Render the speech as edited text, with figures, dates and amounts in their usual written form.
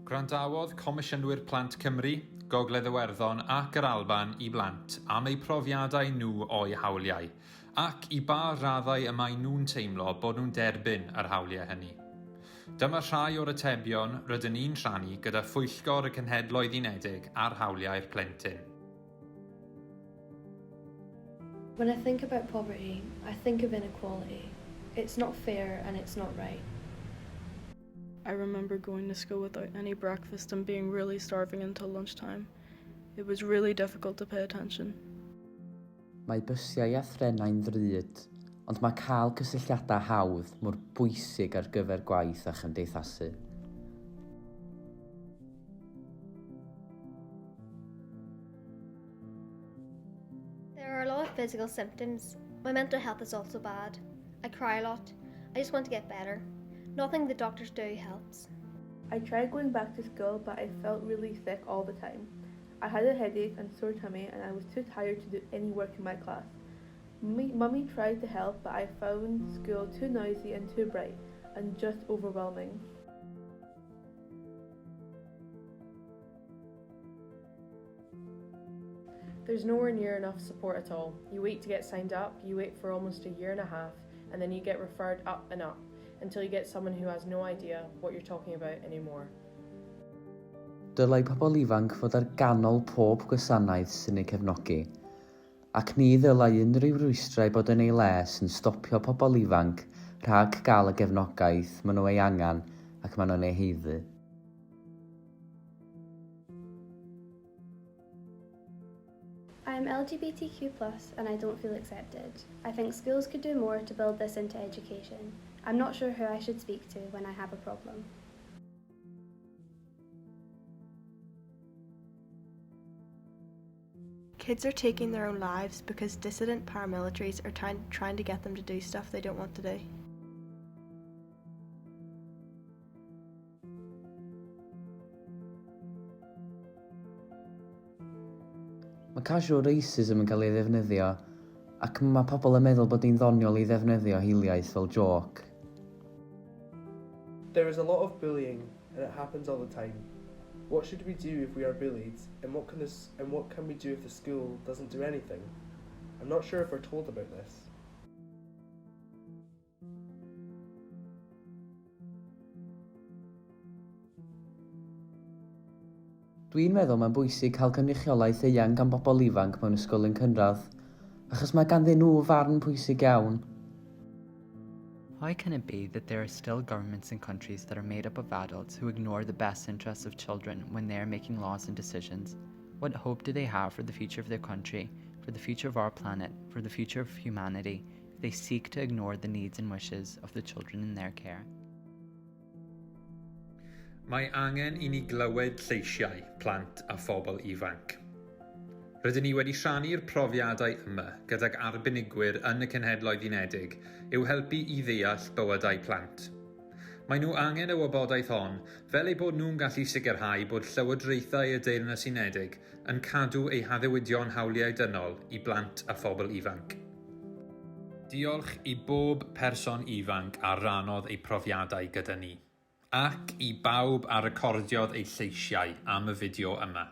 Gwrandawodd Comisiynwyr Plant Cymru, Gogledd Iwerddon ac yr Alban i blant am eu profiadau nhw o'u hawliau, ac i ba raddau y maen nhw'n teimlo bod nhw'n derbyn yr hawliau hynny. Dyma rhai o'r atebion rydyn ni'n rhannu gyda Phwyllgor y Cenhedloedd Unedig ar Hawliau'r Plentyn. When I think about poverty, I think of inequality. It's not fair and it's not right. I remember going to school without any breakfast and being really starving until lunchtime. It was really difficult to pay attention. Mae bysiau a threnau'n ddrud, ond mae cael cysylltiadau hawdd mor bwysig ar gyfer gwaith a chymdeithasu. There are a lot of physical symptoms. My mental health is also bad. I cry a lot. I just want to get better. Nothing the doctors do helps. I tried going back to school, but I felt really sick all the time. I had a headache and sore tummy, and I was too tired to do any work in my class. Mummy, Mummy tried to help, but I found school too noisy and too bright, and just overwhelming. There's nowhere near enough support at all. You wait to get signed up, you wait for almost a year and a half, and then you get referred up and up until you get someone who has no idea what you're talking about anymore. Dylai pobl ifanc fod ar ganol pob gwasanaeth sy'n eu cefnogi, ac ni ddylai unrhyw rwystrau bod yn ei le sy'n stopio pobl ifanc rhag gael y gefnogaeth maen nhw ei angen ac maen nhw'n ei haeddu. I am LGBTQ plus and I don't feel accepted. I think schools could do more to build this into education. I'm not sure who I should speak to when I have a problem. Kids are taking their own lives because dissident paramilitaries are trying, trying to get them to do stuff they don't want to do. Mae casual racism yn cael ei ddefnyddio, ac mae pobl yn meddwl bod hi'n ddoniol i ddefnyddio hiliaeth fel jôc. There is a lot of bullying and it happens all the time. What should we do if we are bullied and what can this and what can we do if the school doesn't do anything? I'm not sure if we're told about this. Dwi'n meddwl mae'n bwysig cael cynrychiolaeth eang gan bobl ifanc mewn ysgolion cynradd, achos mae ganddyn nhw farn pwysig iawn. How can it be that there are still governments in countries that are made up of adults who ignore the best interests of children when they are making laws and decisions? What hope do they have for the future of their country, for the future of our planet, for the future of humanity, if they seek to ignore the needs and wishes of the children in their care? Mae angen i ni glywed lleisiau plant a phobl ifanc. Rydyn ni wedi rhannu'r profiadau yma gydag arbenigwyr yn y Cenhedloedd Unedig i'w helpu i ddeall bywydau plant. Mae nhw angen y wybodaeth hon fel eu bod nhw'n gallu sicrhau bod llywodraethau y Deyrnas Unedig yn cadw eu haddewidion hawliau dynol i blant a phobl ifanc. Diolch i bob person ifanc a rannodd eu profiadau gyda ni, ac i bawb a recordiodd eu lleisiau am y fideo yma.